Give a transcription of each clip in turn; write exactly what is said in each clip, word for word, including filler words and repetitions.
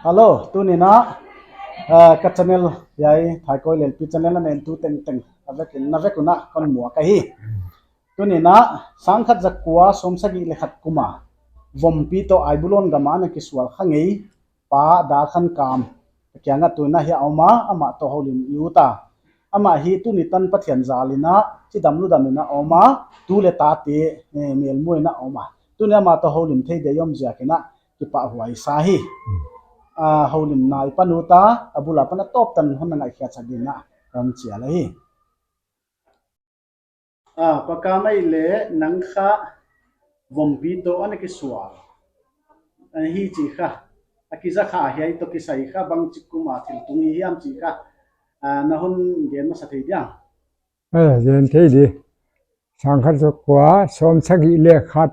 Hello, tuni'n a, ah, ka channel hiai Thaikawi Leelpi channel a na entu tengteng a vekin, na vek un a kon muak ahi. Tuni'n a, sangkhat zakua sawmsagih leh khat kum a Vompi toh Aibulon gam a ana kisual kha ngei pa Dalkhankam ka kiang ah tuni'n a hiai a om a, amah toh houlim i ut a. Amah hi tuni tan Pathian zal in a, chidam ludam in a om a, tu leh tate, eh, melmu in a om a. Tuni'n amah toh houlim thei ding i om ziak in a, kipahhuai sa hi. Ah, houlimna i pan ut a, a bul a pan a tawp tan hon na ngaihkhiak sak ding in a, kon chial ahi. Ah, Pa Kamai leh nang kha Vompi toh ana kisual ahi chih kha, a kiza kha hiai toh kisai kha bangchi kum a thil tung i hiam chih kha, ah, na hon gen masa thei diam? Eh, gen thei di. Sangkhat zakua sawmsagih leh khat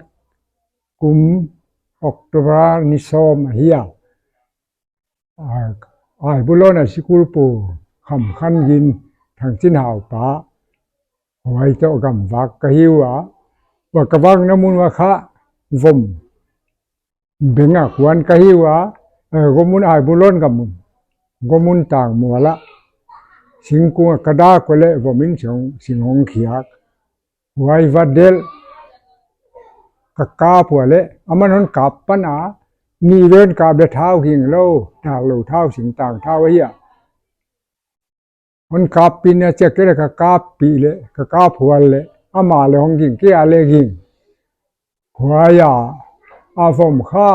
kum October ni sawm ahi a. Ah, Aibulon a sikul pu Khamkhanggin, Thangchinhau pa, huai toh gamvak ka hi ua. Huai ka vakna mun uah kha Vom beng a kuan ka hi ua, eh, Gomun Aibulon gam mun. Gomun tangmual a. Singkung a ka dak uleh Vom in sing, sing hong khiak. Huai va delh ka kap ua leh, aman hon kap pan a, ni ven kap leh thau ging lou, dak lou thau, singtang thau ahi a. Hon kap pih in a chia kei leh ka kap pih leh, ka kap hual leh, amah leh hong ging, kei a leh ging. Huai a, a Vom kha,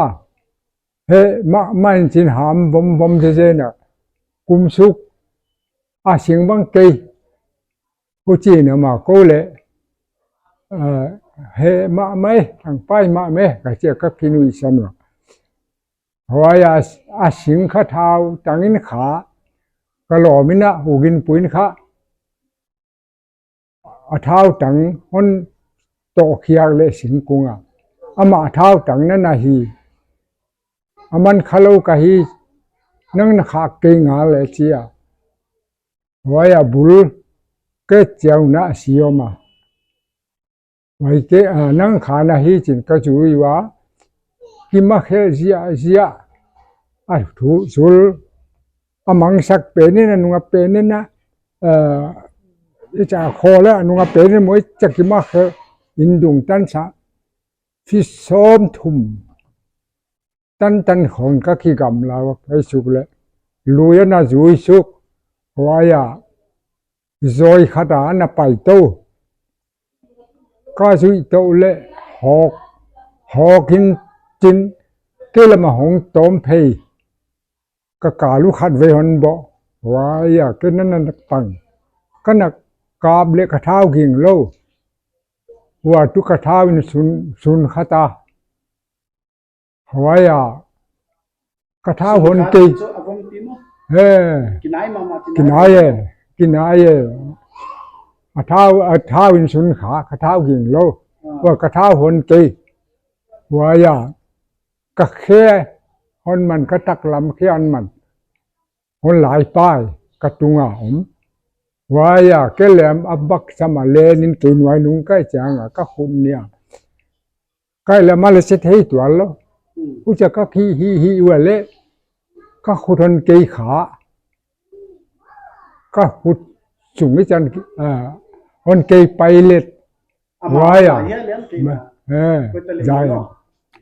heh mahmah in chin ham vom vom zezen a, kum suk a sing bang kei. Huchiin amah kou leh, eh, heh mahmah e, thangpai mahmah e, ka chi a ka kinuihsan ua. Huai a, a sing kha thau tang in kha, ka lawm in a, Ugin pu in kha, a thau tang hon toh khiak leh singkung a. Amah thau tang na na hi. Aman kha lou ka hi, nang na khak kei ngal leh chi a. Huai a bul ke chiau na si om a. Huai ke, ah, nang kha na hi chi'n ka zui ua. Kimakhe ziahziah. A thu zul. A mangsak pen in a nung a pen in a, ah, i cha kho leh a nung a pen in maw i cha kimakhe in dung tan sa. Feet sawmthum. Tantan khong ka kigamla ua, ka suk leh. Lui a na zui suk. Huai a. Zawi khat a na pai tou. Ka zui tou leh. Hawk. Hawk in chin. Kei lam a hong tawm phei. Ka kal uh khatvei hon bawh. Huai a. Kei na na pang. Ka na kap leh ka thau ging lou. Huai tu ka thau in sun, sun khat a. Huai a, ka thau hon kei. He. Kinai e, kinai e. A thau, a thau in sun kha, ka thau ging lou. Huai ka thau hon kei. Huai a, ka khe hon man, ka taklam khe hon man. Hon lai pai, ka tung a om. Huai a, kei lem a bak sam a len in kei nuai nung kai chiang a, ka khut nia. Kai lem a leh se thei tuan lou. Huchia ka khi hi hi ua leh. Ka khut hon kei kha. Ka khut chung i chan, ah, hon kei pai leh. Huai a. Huai a.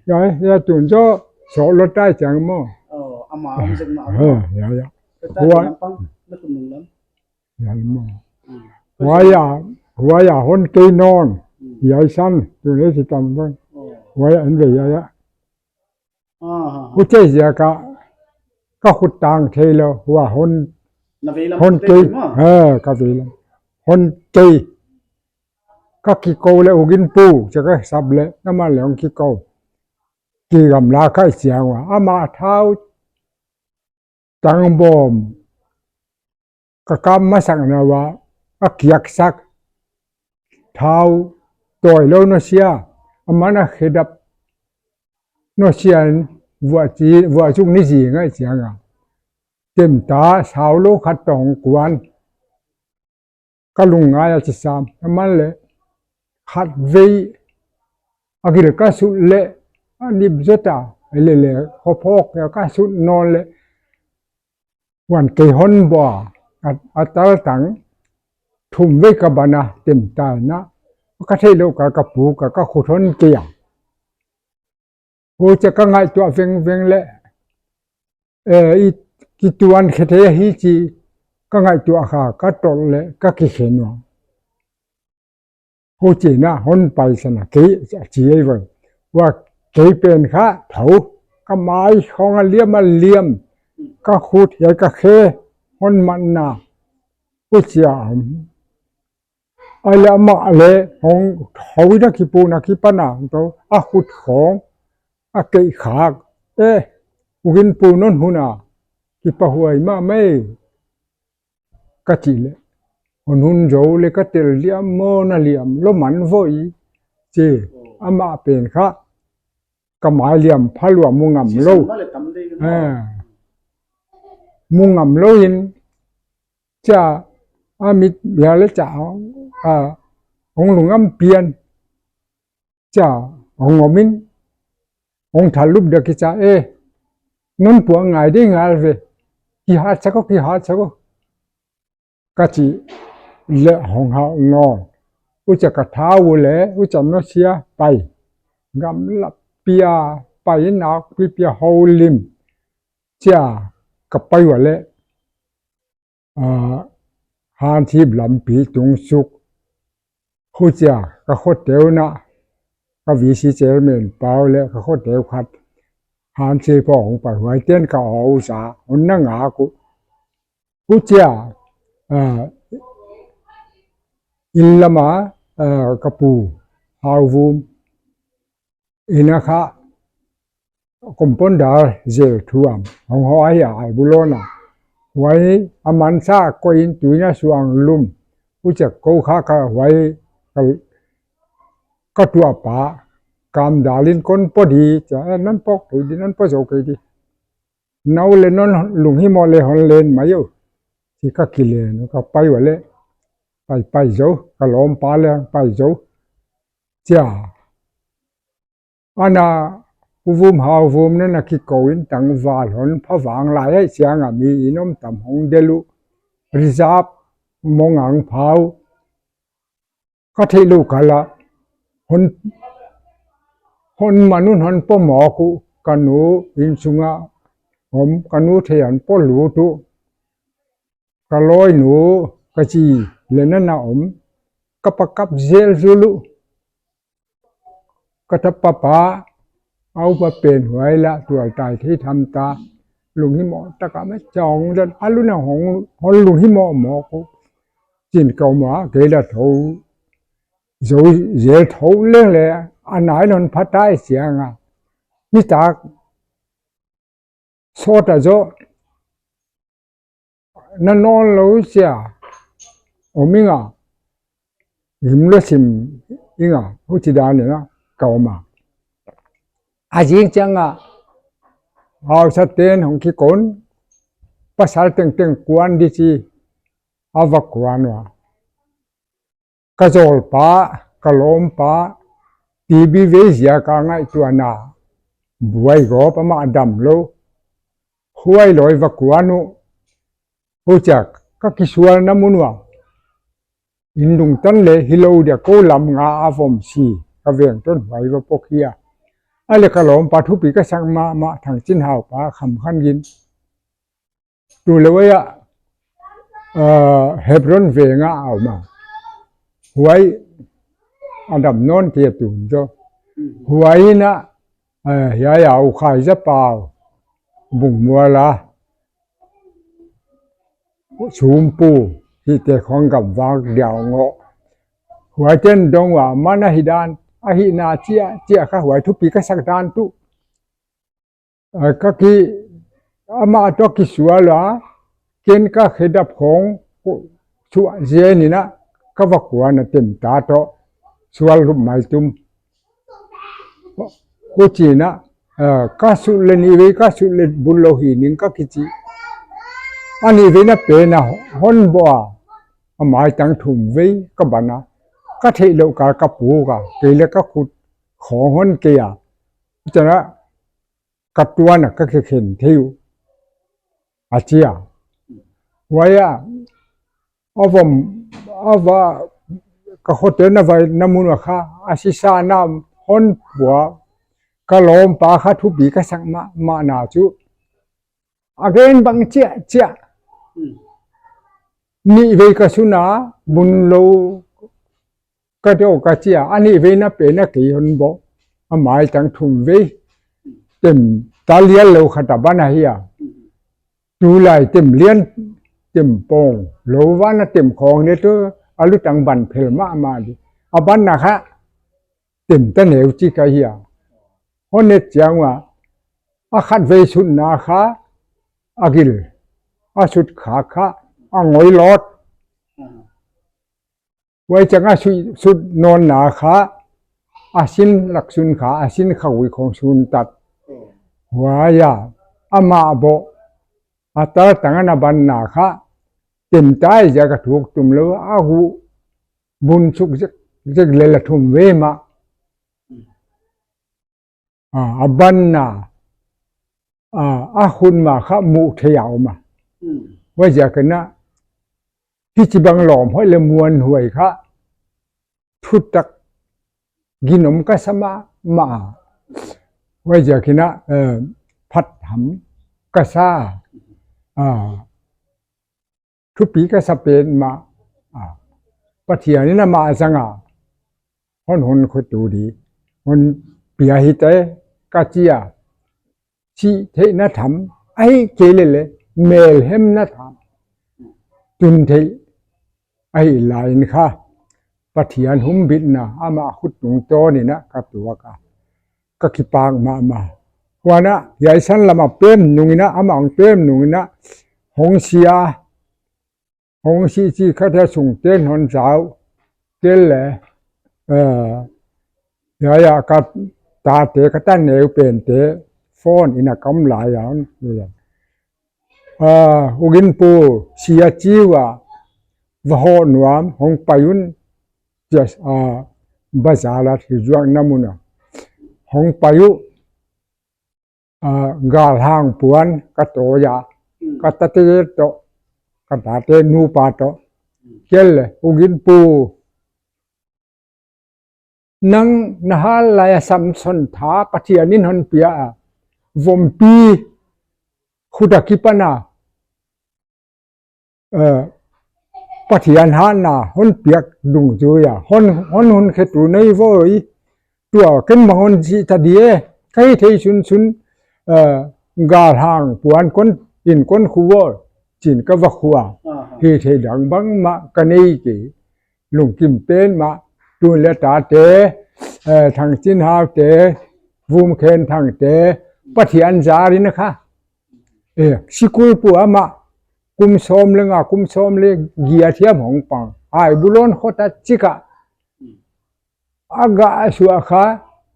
Huai a, tun zaw, sawt lou tai chiang maw. Huai a. Huai a, huai a hon kei nawn. Hiai san, tun ei si tam bang. Huai a en ve hiai a. Huchia ziak a, ka khut tang thei lou, huai hon, hon kei. He, ka vei lam. Hon kei. Ka kikou leh Ugin pu, chia ka sap leh, na man leh hong kikou. Kigamla kai chiang ua. Amah thau tang bawm. Ka kap masak na ua, a kiak sak. Thau, tawi lou nasia. Aman a khedap nasia in, vuah chi, vuah zuk ni zi ngai chiang a. Tem ta, sau lou khat tawh kuan. Ka lungngai a chi sam, aman leh, khatvei, a gil ka sut leh, a nip zota, leh leh, khophok, ka sut nawn leh, Huan kei hon bua, a, a tal tang, thum vei ka ban a, tem ta in a, ka theihlouh kal ka puk a, ka khut hon kei a. Huchia ka ngaihtuah vengveng leh, eh, i kituan khe thei hi chi, ka ngaihtuah kha, ka tolh leh, ka kikhen ua. Huchiin a hon paisan a kei, a chi ei voi. Hua kei pen kha, thou, ka mai khong a liam a liam, ka khut hiai ka khe, hon man na. Huchia om. Ai leh amah leh, hong thou in a kipuna kipana, thou, a khut khong, a kei khak. Eh, u gin pu non hun a, kipahuai mahmah e. Ka chih leh, hon hun zou leh ka tel liam maw na liam lou man voi. Chi, amah pen kha, ka mai liam pha lua mu ngam lou. Sisan ma le tam dei na. Ah. Mu ngam lou in, chia, a mit bia leh chia, a, hong lungam pian. Chia, hong om in, hong thal lup dia kicha, eh, non puang ngai ding ngal ve. Kihat sak o, kihat sak o. Ka chih leh hong hau nawn. Huchia ka thau leh, huchia no sia pai. Gamla pia, pai nak pi pia hou lim. Chia, ka pai ua leh. Ah, Hanthip lampi tung suk. Huchia, ka khoteu na, ka V C chairman pau leh, ka khoteu khat. Hanthip pau hong pai huai ten ka au sa, hon na ngak uh. Huchia, ah, inn lam a, ah, ka pu, Hauvum. Inn a kha, compound dal zel thuam, hong hou ai a, ai bulona. Huai a mansa ko in tuina suang lum, huchia ko kha ka huai ka, ka tuah pa, kam dal in kon po di, chia, eh, non po kei di, non po zou kei di. Nou leh non lunghimoh leh hon len mai o. Chi ka kilen, ka pai ua leh. Pai, pai zou, ka lawmpa leh pai zou. Chia. Ana, Pu Vum Hauvum nena kikou in tangval hon pha vang lai ai chiang a mi inn om tam hong del uh. Reserve mong ang phau. Ka theihlouh kal a. Hon, hon man un hon po mawk uh. Ka nu inn sung a om, ka nu thei hon po lut uh. Ka lawinu, ka chi leh nana om, ka pa kap zel zulu. Ka tapa pa, a upa pen huai lah, tual tai thei tham ta. Lunghimoh taka ma chong dan, a luna hong, hon lunghimoh mawk uh. Chin kau ma, kei lah thou, zou zel thou leng leh, a nai non pha tai chiang a. Nitak, sawt a zoh, na nawn lou sia, om ing a, gim lou sim ing a, huchi dan in a, ka om a. A zing chiang a, hausa ten hong kikon, pasal tengteng kuan di chi, a va kuan ua. Ka zawlpa, ka lawmpa, T B vei ziak a ngaihtuahna, buai gawp amah damlou. Huai loi va kuan uh, huchia ka kisualna mun ua. Inn dung tan leh hilou dia kou lam nga a vom si, ka veng ton huai va po khia. A leh ka lawmpa thupi ka sak mahmah Thangchinhau pa Khamkhanngin. Tulou a, ah, Hebron veng a om a. Huai a dam nawn kei a tun zaw. Huai in a, ah, hiai a U Khai Za Pau, Bungmual a, Sumpu, hihte khong gamvak diau ngawh. Huai ten dong ua, man a hi dan, a hihna chia, chia kha huai thupi ka sak dan tuh. Ah, ka ki, amah toh kisual a, ken ka khedap khong, suah zen in a, ka va kuan a tem ta toh, sual lup mai tum. Huchiin a, ah, ka sut leh nih vei, ka sut leh bul lou hi ning ka kichi. A nih vei na pen a hon bua, a maitang thum vei ka ban a. Ka theihlouh kal ka puk a, kei leh ka khut khong hon kei a. Huchiin a, ka tuan a ka kikhen thei uh. A chia. Huai a, a vom, a va, ka khote na vai na mun a kha, a sisa na hon pua, ka lawmpa kha thupi ka sak mahmah na chu. A gen bang chiahchiah. Hmm. Nih vei ka sun a, bun lou ka dou ka chia, a nih vei na pen a kei hon bawh. A maitang thum vei. Tem ta lian lou khat a ban ahi a. Hmm. Tulai tem lian, tem pawng lou van a tem khawng ne tu, a lutang ban phel mahmah di. A ban na kha, tem ta neu chi ka hi a. Hon et chiang ua, a khat vei sut na kha, a gil, a sut kha kha, a ngoi lawt. Huai chiang a sui-, sut nawn na kha, a sin lak sun kha, a sin kha ui khong sun tat. Huai a, amah bawh, a tal tang a na ban na kha, tem tai ziak a thuk tum lou, a hu bun suk zek, zek lel a thum vei mah. A, a ban na, a, a hun ma kha mu thei a om a. Hmm. Huaiziak in a, hichibang lawm hoih leh muanhuai kha, thutak ginom ka sa mahmah. Huaiziak in a, eh, phat ham ka sa. A, thupi ka sa pen mah, a, Pathian in amah zang a, hon hun khotu di, hon pia hi te ka chia, chih theihna tham, ahihkeileh, melhemna tham, tun theih, ahi lai in kha, Pathian humbitna, amah khut tungtawn in a ka tuak a. Ka kipak mahmah. Huan a, hiai san lam a pem nung in a, amah hong pem nung in a, hong si a, hong si chi khat a sung ten hon zau, tel leh, eh, hiai a ka tate ka ta neu pen te, phone in a ka om lai a hon, eh, Ugin Pu, si a chi ua, va hoh nuam, hong pai un, just, ah, bazar a thil zuakna mun a. Hong pai uh, ah, galhang puan ka tawi a, ka tate toh, ka tate nupa toh. Kel leh, Ugin Pu, nang na hal lai a Samson tha Pathian in hon pia a, vompi khut a kipan a, eh, Pathian hatna hon piak dungzui a, hon, hon, hon khetu nei voi, tua ken ma hon zi ta di e, ka hithei sunsun, eh, galhang puan kon, in kon khu vo, chin ka va khu a, hithei dang bangmah ka nei kei. Lungkim pen mah, tun leh tate, eh, Thangchinhau te, Vumkhenthang te, Pathian zar in a kha. Eh, sikul pu amah, kum sawm leh nga, kum sawm leh giat hiam hong pang. Aibulon khota chik a. A gah suah kha,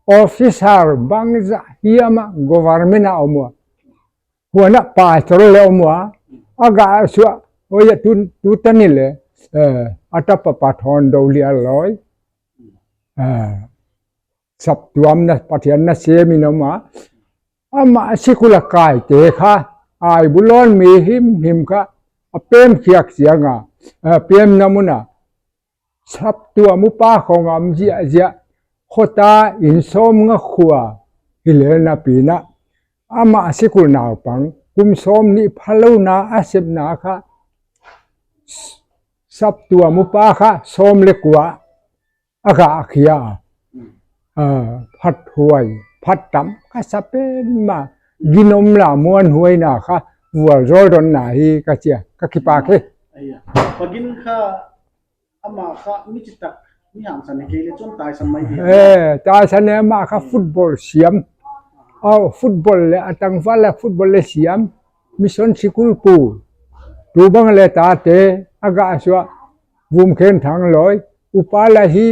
officer bangzah hiam a government a om ua. Huan a pastor leh om ua, a gah suah, huai a tun, tu tan in leh, eh, a tapa pa Thawndolial Lawi. Eh, saptuam na, Pathian na sem in om a. Amah sikul a kaite kha, Aibulon mi himhim kha, a pem khiak chiang a, eh, pemna mun a. Saptuam upa khong a om ziahziah, khota in sawmnga khua, hi lel napi in a, amah sikul naupang, kum sawmnih phalou na a sepna kha, saptuam upa kha, sawm leh kua, a gah khia, ah, phathuai, phattam, ka sa pen mah, ginom leh muanhuai na kha, vualzawl dawn na hi ka chi a, ka kipak e. Aia. Pa Gin kha, amah kha mi chitak, mi hangsan hi kei leh chun taisan mai dia. Eh, taisan e, amah kha football siam. Au, football leh a tangval leh football leh siam. Mission sikul pu. Tu bang leh tate, a gah suah. Vumkhenthang Lawi. Upa leh hi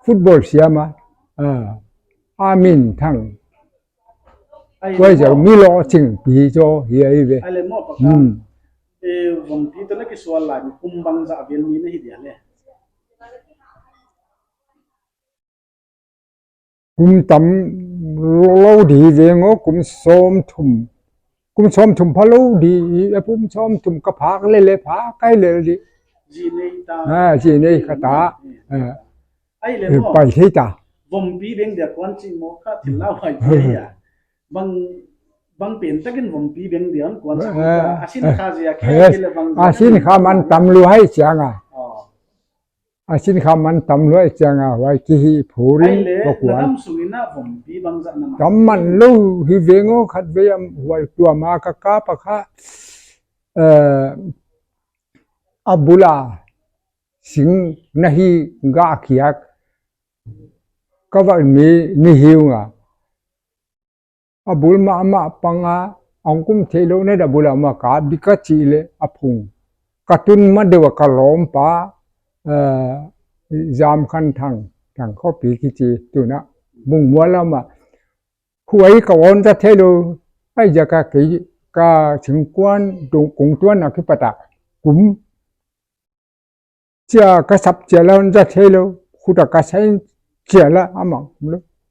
football siam a. Ah, Amin Thang. Ai, huai leh zau maw. Mi lo ching pi zaw hi ai ve. Ai leh maw Pa Gin. Hmm. Eh, vompi toh na kisual lai, kum bangzah vel mi na hi dia leh. Kum tam lou di veng aw, kum sawmthum, kum sawmthum phalou di, a kum sawmthum ka phak leh leh phak kei lel di. Zi nei ta. Ah, zi nei kha ta. Eh. Ai leh maw. Pai thei ta. Vompi beng dia kuan chi maw kha thil lau hai thei a. Bang, bang pen takin vompi beng dia kuan chi maw kha. A sin kha zia khe leh bang. A sin kha man tam lua hai chiang a. A sin kha man tam lua hai chiang a, huai ki hi phurin. Ai leh, na gam sungin a vompi bangzah na man. Tam man lou hi veng aw khatvei a huai tua ma ka kap a kha. Eh, a bul a sing na hi gah khiak. Ka va mi ni hiu nga. A bul mahmah pang a, a kum theilou na da bul a ma ka bika chi leh a phung. Ka tun ma deuh a ka lawmpa, eh, Zam Khan Thang, Thang Khopi kichi tuna. Bung mual a ma. Huai ka on ta theilou, ai zia ka kei, ka thingkuan, dung kung tuan a kipat a. Kum chia ka sap chia la on ta theilou, khut a ka sain chia la amah.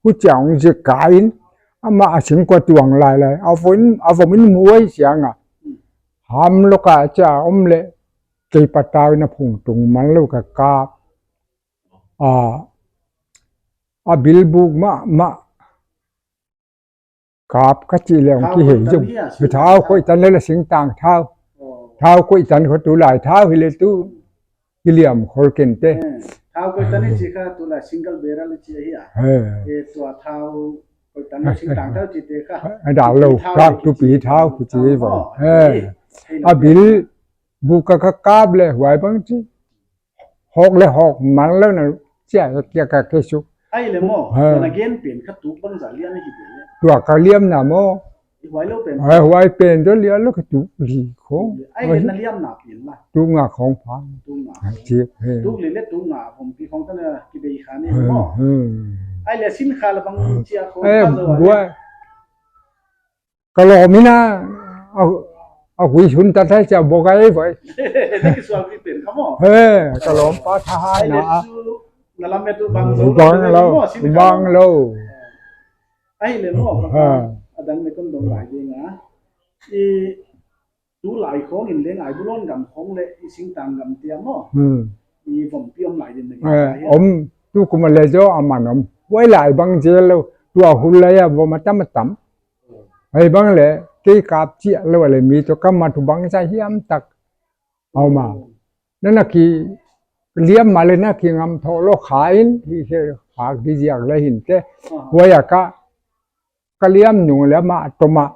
Huchia hong zi ka in, amah a singkua tuang lailai. A vom, a vom in muai siang a. Ham lou ka chia om leh, kei patau na phung tung man lou ka kap. A, a bil buk mahmah. Kap ka chi leh ong ki hei zong. Thau khoih tan leh la singtang thau. Thau khoih tan kho tulai thau hi leh tu. Ki liam khol ken te. Thau khoih tan hi chi kha tulai single barrel chi hi a. Eh. Eh, tua thau khoih tan leh singtang thau chi te kha. A dal lou, tupi thau, tupi thau ki chi hi vong. Eh. A bil buk ka ka kap leh huai bang chi. Hawk leh hawk man lou na chia kia ka ke suk. Ai leh maw, na gen pen kha tuk bangzah lian hi pen leh. Tua ka liam na maw. Huai lou pen. Ai huai pen tu lian lou ka tuk li khong. Ai leh na liam na pen la. Tuk nga khong pha. Tuk nga. Ai, chik, he. Tuk li leh tuk nga khong pi khong ta na ki bei kha ni maw. Ai leh sin kha la bang chia khong kha lou. Ka lawm in a, a, a hui sun ta thai chia bawk ai vai. Ni ki sual ki pen kha maw. He, ka lawmpa thahat na. Na lam me tu bang lou. Bang lou, bang lou. Ai leh maw, a dang leh kon dong lai ding a. I tulai khong in leng ai bulon gam khong leh i singtang gam tia maw. I vompi om lai ding na. Om, tu kum a leh zaw a man om. Huai lai bang zel lou, tua hun lai a vom a tam a tam. Hei bang leh, kei kap chia lou leh mi toh ka mat uh bangzah hiam tak. Au ma. Na na ki liam ma leh na ki ngam tho lou kha in, hi he khak di ziak leh hin te. Huai a ka, ka liam nung leh ma toma.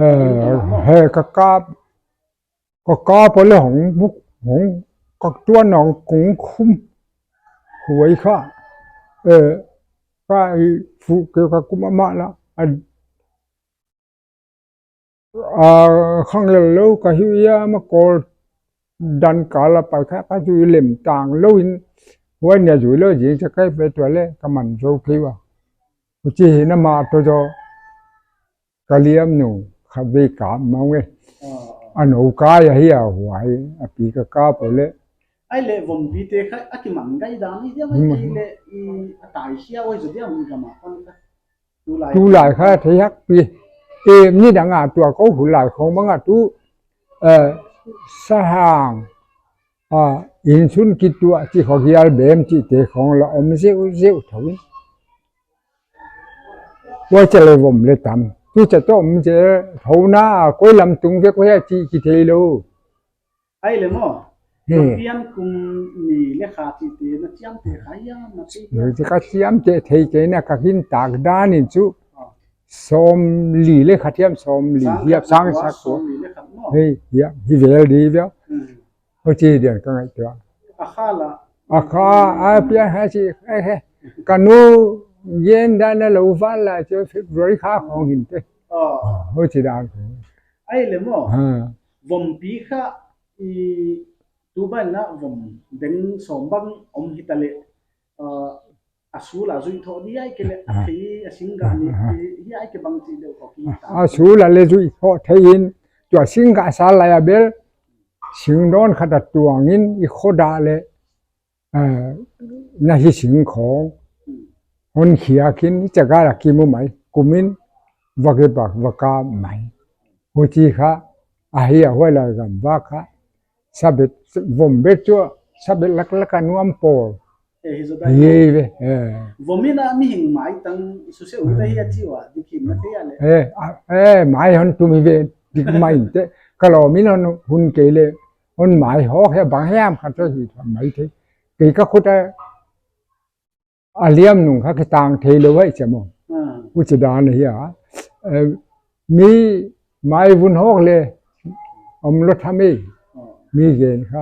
Eh, he ka kap, ka kap leh hong buk, hong, ka tuan hong kung khum. Huai kha. Eh, ka i fu ke ka kum a ma la. A, a khang lel lou ka hi a ma kol dan ka la pai kha ka zui lem tang lou in. Huai nia zui lou zing sa kai pe tua leh ka man zou kei ua. Huchi hi na ma toh zaw. Ka liam nung khatvei kap mawng e. A nou kai a hi a huai a pi ka kap leh. Ai leh vompi te kha a ki mang gai dan i dia mai kei leh i a tai sia oi zo dia mi gam a pan kha. Tulai kha thei hak pi. E ni dang a tua ko hulai khong bang a tu, eh, sahang, a, insun ki tua chi kho hial bem chi te khong la om zeu zeu thou in. Huai chia leh vom leh tam. Tu chia toh om chia thou na, koi lam tung vek huai a chi ki thei lou. Ai leh maw. Pian kum ni leh kha chi te na chiam te kha hiam na chi. Ka chiam te thei kei na ka hin tak dan in chu. Sawmli leh khat hiam sawmli hiam sang sak ko. Hei, hiam, hi vel di vel. Ho chi dian ka ngaihtuah. A kha la. A kha, a pia ha chi, eh, eh. Ka nu gen dan a lou val la chu February kha khong hin te. Ho chi dan. Ai leh maw. Vompi kha i tu ban na vom beng sawm bang om hi ta leh. A, a sul a zui thoh di ai ke leh, a thei a sing gah ni, hi ai ke bang chi deuh kho ki ta. A sul a leh zui thoh thei in, tua sing gah sa lai a bel, sing dawn khat a tuang in, i kho dah leh, eh, na hi sing khong. Hon khiak in, i chaga la ki mu mai, kum in, va ke bak, va ka mai. Huchi kha, ahi a huai lai gam va kha, sabet, vom bet chu, sabet lak lak a nuam pawl. Eh, hi zaw dai. Hi ve, eh. Vom in a mihing mai tang, suse u ta hi a chi ua, dik himna thei a le. Eh, a, eh, mai hon tum hi ve, dik mai te. Ka lawm in hon hun kei le, hon mai hawk hi a bang hiam kha chu hi mai thei. Kei ka khut a, a liam nung kha kitang thei lou hi chia maw. Ah. Huchi dan hi a. Eh, mi mai vun hawk le, om lou tham e. Ah. Mi gen kha.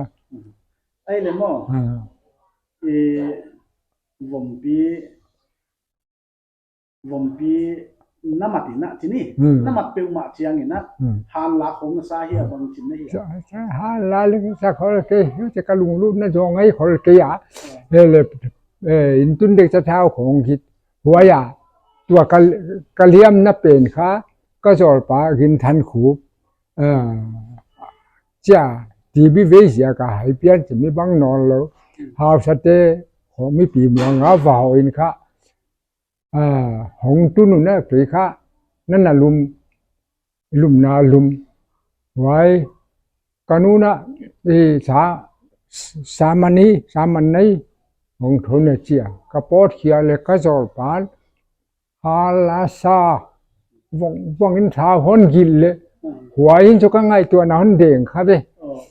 Ai le maw. Ah. Eh, vompi, vompi na mat in a chi ni. Hmm. Na mat peuhmah chiang in a. Hmm. Han la khong na sa hi a bang chin na hi a. Sa, sa, han la le sa khol kei, huchi ka lunglut na zong ai khol kei a. Ah. He le, eh, in tun dek cha thau khong khit. Huai a, tua ka, ka liamna pen kha, ka zawlpa Gin Than Khup. Ah, chia, T V vei ziak a hai pian chi mi bang nawn lou. Hausa te, khong mipi muang a va hou in kha. Ah, hong tun un a kei kha, na na lum, lum na lum. Huai, ka nu na, i sa, sa mani, sa man nei, hong thon na chia. Ka pawt khia le ka zawlpan, ha la sa, vong, vong in sa hon gil le. Huai in chu ka ngaihtuahna hon deng kha ve. Oh.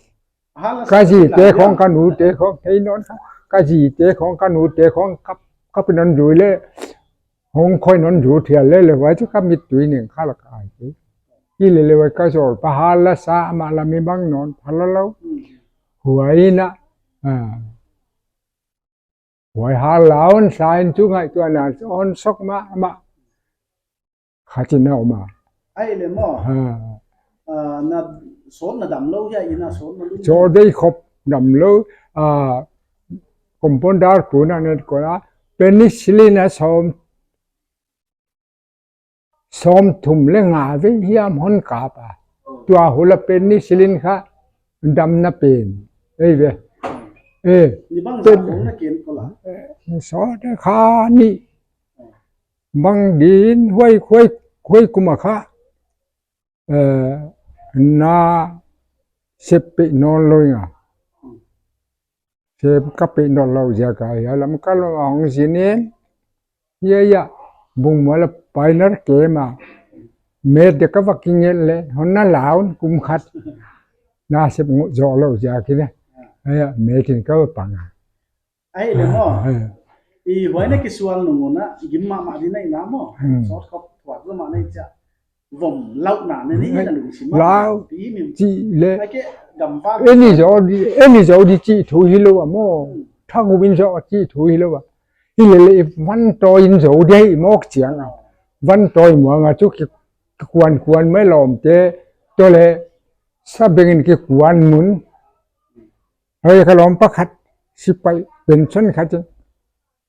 Ka zi te khong, ka nu te khong, thei nawn kha. Ka zi te khong, ka nu te khong, kap, kap in hon zui le. Hong khoi in hon zui thial le le, huai chu ka mittui ning kha lak ai te. Hi le le huai ka zawlpa ha la sa, amah la mi bang nawn, pha la lou. Huai in a, ah. Huai ha la hon sa in chu ngaihtuahna hon sok mahmah. Kha chin na om a. Ai le maw. Ha. Ah, na sawt na dam lou hia, i na sawt na lum. Sawt dei khop dam lou. Ah, compounder pu na ne ko na. Penicillin a sawm, sawm thum le nga vei hiam hon kap a. Tua hun la penicillin kha damna pen. Ei ve. Eh. Ni bang pen za khong na ken ko la. Eh, sawt kha ni. Bang din huai, huai, huai kum a kha, eh, na sep pe nawn lou nga. Sep ka pe nawn lou ziak a, hiai lam ka lawm a hong zin in. Hiai a, bung mual a pioneer camp a. Met dek ka va kingel le, hon na laun kum khat. Na sep ngut zoh lou ziak in. Hiai a, met in ka va pang a. Ai le maw. Ah, ah. I huai na kisual nung un a, gim mahmah di na i na maw. Hmm. Sawt khop thuak mahmah na i chia. Vom lauhna na ni na lungsim a. Lau. Pi mi. Chi le. Ai ke gam va. Eni zo di, eni zo di chi thu hi lou a maw. Hmm. Thang u bin zo chi thu hi lou a. Hi le le van toi in zo di hi mawk chiang a. Van toi muang a chu ki, ki kuan kuan mai lawm te. To le sa beng in ki kuan mun. Hoi ka lawm pakhat, sipai, pension khat,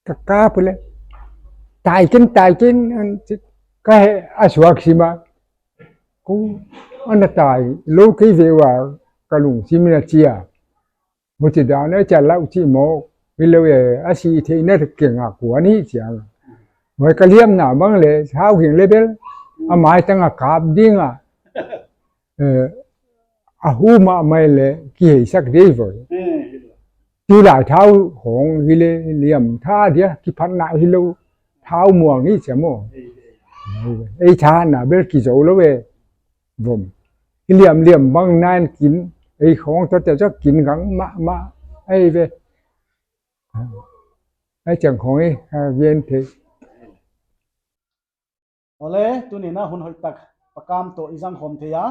ka kap le. Tai ken, tai ken, an chi, ka he, a suak sim a. Ku, ana tai, lou kei ve ua, ka lungsim in a chia. Huchi dan a chia lau chi maw, hi lou e, a si theihna keng a kuan hi chia. Hoi ka liamna bang le, hau ging le bel, a mai tang a kap ding a. Eh, a hu mahmah le kiheisak dei voi. Eh. Tulai thau hong hi le liam tha dia kiphatna hi lou thau muang hi chia maw. Eh, eh. Ei tha na bel kizo lou e. Vom. Hi liam liam bang nan kin. Ei khong to te cho kin gang mahmah. Ei ve. Ei chang khong e, a, ven thei. Awle, tuni'n a hun hoihtak Pa Kam toh i zang khawm thei a,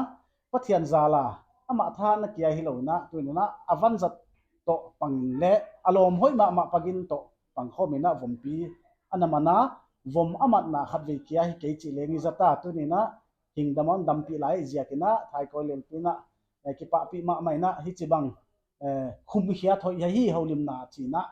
Pathian zal a, amah thahatna kia hilou in a, tuni'n a a vanzat toh pang le, a lawm hoih mahmah Pa Gin toh pang khawm in a vompi ana man a, vom a matna khatvei kia hi kei chih leng i zat a, tuni'n a hing dam a hon dampih lai ziak in a, Thaikawi Lengpi in a, eh, kipahpih mahmah in a, hichibang eh, khumkhiat hoih hi houlimna chi'n a,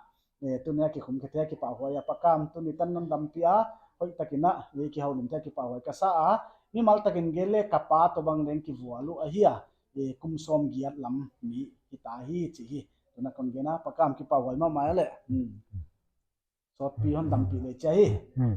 eh, tuni'n a kikhumkhiat a kipahhuai a Pa Kam tuni tan non dampih a, hoihtak in a, eh, kihoulim thei a kipahhuai ka sa a, mimal takin gen le ka pa toh bang leng kivual uh ahi a, eh, kum sawmgiat lam mi hita hi chi hi, tuni'n a kon gen a, Pa Kam kipahhuai mahmah le, hmm. Sawtpi hon dampih le chia hi. Hmm.